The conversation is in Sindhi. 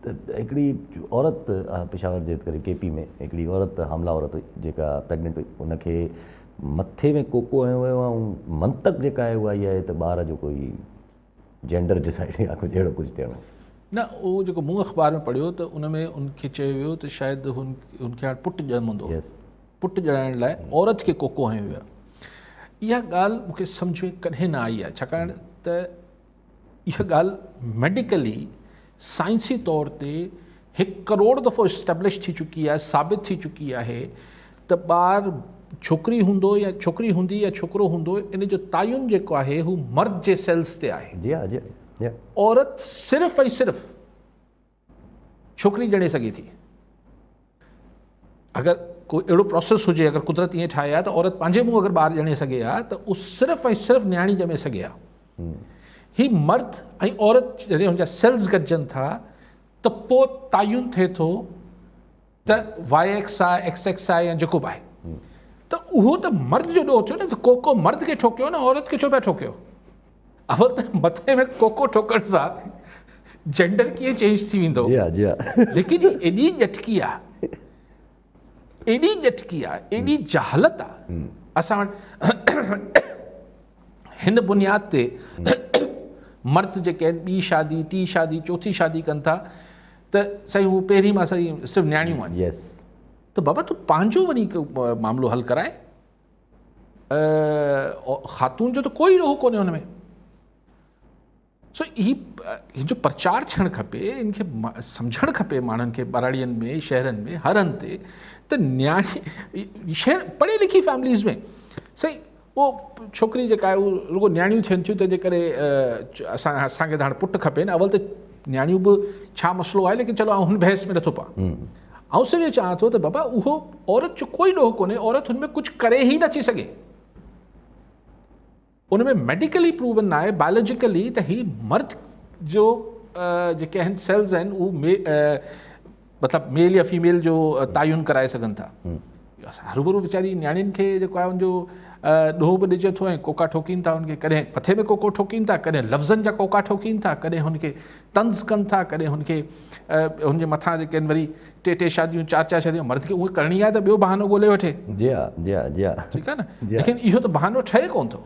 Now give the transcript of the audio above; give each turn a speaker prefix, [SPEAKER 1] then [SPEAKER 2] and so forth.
[SPEAKER 1] ته هڪڙي عورت پشاور جي ڪري ڪي پي ۾ هڪڙي عورت حامله عورت هئي جيڪا پريگننٽ هئي ان کي مٿي ۾ ڪوڪو هنيو ويو ۽ منطق جيڪا آهي اها اها آهي ته ٻار جو ڪوئي جينڊر ڊسائيڊ يا ڪجهه اهڙو ڪجهه ٿيڻو.
[SPEAKER 2] نه اهو جيڪو مون اخبار ۾ پڙهيو ته ان ۾ ان کي چيو ويو ته شايد هن هن کي هاڻ پٽ ڄمندو پٽ ڄڻائڻ لاء عورت کي ڪوڪو هنيو ويو آهي. اها ڳالهه مون کي سمجهه ۾ ڪڏهن نه آئي آهي ڇاڪاڻ ته اها ڳالهه ميڊيڪلي سائنسي طور تي هڪ ڪروڙ دفعو اسٽيبلش ٿي چڪي آهي ثابت ٿي چڪي آهي ته ٻار ڇوڪري هوندو يا ڇوڪري هوندي يا ڇوڪرو هوندو ان جو تعين جيڪو آهي هو مرد جي سيلز تي آهي
[SPEAKER 1] جي ها جي ها
[SPEAKER 2] عورت صرف ۽ صرف ڇوڪري ڄڻي سگهي ٿي اگر ڪو اهڙو پروسيس هجي اگر قدرت ائين ٺاهي آ ته عورت پنهنجي منهن اگر ٻار ڄڻي سگهي ها ته اهو صرف ۽ صرف نياڻي ڄمي سگهي ها هي مرد ۽ عورت جڏهن هن جا سيلز گڏجن ٿا ته پوء تعين ٿئي ٿو ته وائي ايڪس آهي ايڪس ايڪس آهي يا جيڪو به آهي ته اهو ته مرد جو ڏوهه ٿيو نه ته ڪوڪو مرد کي ٺوڪيو نه عورت کي ڇو پيا ٺوڪيو اول ته مٿي ۾ ڪوڪو ٺوڪڻ سان جينڊر ڪيئن چينج ٿي ويندو
[SPEAKER 1] جي ها جي ها
[SPEAKER 2] ليڪن هي ايڏي ڄٽڪي آ ايڏي ڄٽڪي آ ايڏي جهالت آ اسان وٽ هن بنياد تي مرد جيڪي آهن ٻي شادي ٽي شادي چوٿي شادي ڪن ٿا ته سائين هو پهرين مان سائين صرف نياڻيون آهن
[SPEAKER 1] يس
[SPEAKER 2] ته بابا تون پنهنجو وڃي معاملو حل ڪرائي خاتون جو ته ڪوئي ڏوهه ڪونهي ان ۾ سو هي هن جو پرچار ٿيڻ کپي ان کي سمجهڻ کپي ماڻهن کي ٻهراڙين ۾ شهرن ۾ هر هنڌ تي ته نياڻي شهر پڙهي لکي فيمليز ۾ سائين اهو ڇوڪري جيڪا آهي اهو رڳو نياڻيون ٿين ٿيون تنهنجي ڪري اسان اسانکي ته هاڻي پٽ کپي نه اول ته نياڻيون به ڇا مسئلو آهي ليڪن چلو آئون هن بحث ۾ نٿو پوان آئون صرف اهو چاهيان ٿو ته بابا اهو عورت جو ڪوئي ڏوهه ڪونهي عورت هن ۾ ڪجهه ڪري ئي نٿي سگهي ان ۾ ميڊيڪلي پروون آهي بايولوجيڪلي ته هي مرد جو جيڪي آهن سيلز آهن اهو مطلب ميل يا فيميل جو تعين ڪرائي سگهن ٿا هروڀرو ويچاري نياڻين کي جيڪو آهي ان جو ڏوهه به ڏجي ٿو ۽ ڪوڪا ٺوڪين ٿا ان کي ڪڏهن مٿي ۾ ڪوڪو ٺوڪين ٿا ڪڏهن لفظن جا ڪوڪا ٺوڪين ٿا ڪڏهن هن کي طنز ڪن ٿا ڪڏهن هن کي هن جي مٿان جيڪي آهن وري ٽي ٽي شاديون چار چار شاديون مرد کي اهي ڪرڻي آهي ته ٻيو بهانو ڳولي وٺي
[SPEAKER 1] جي ها جي ها جي ها
[SPEAKER 2] ٺيڪ آهي نه ليڪن اهو ته بهانو ٺهي ڪونه ٿو.